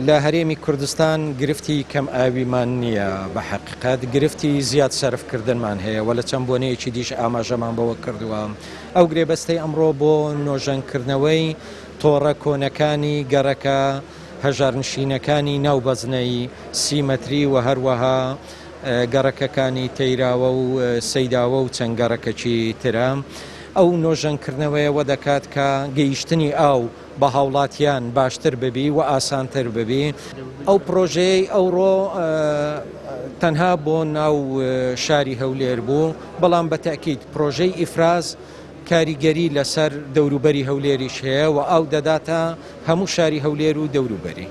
لە هەرێمی کوردستان گرفتی کەم ئاویمان نییە، بە حەقیقەت گرفتی زیاد سەرفکردنمان هەیە و لە چەند بۆنەیەکی دیش ئاماژەمان بەوە کردووە. ئەو گرێبەستەی ئەمڕۆ بۆ نۆژەنکردنەوەی تۆڕە کۆنەکانی گەڕەکە هەژارنشینەکانی ناو بەزنەی سیمەتری و هەروەها گەڕەکەکانی تەیراوە و سەیداوە و چەند گەڕەکەکی ترە. ئەو نۆژەنکردنەوەیە وەدەکات کە گەیشتنی ئاو بە هاوڵاتیان باشتر ببی و ئاسانتر ببی. ئەو پرۆژەیەی ئەوڕۆ تەنها بۆ ناو شاری هەولێر بوو، بەڵام بە تەئکید پرۆژەی ئیفراز کاریگەری لەسەر دەوروبەری هەولێریش هەیە و ئاو دەداتە هەموو شاری هەولێر و دەوروبەری.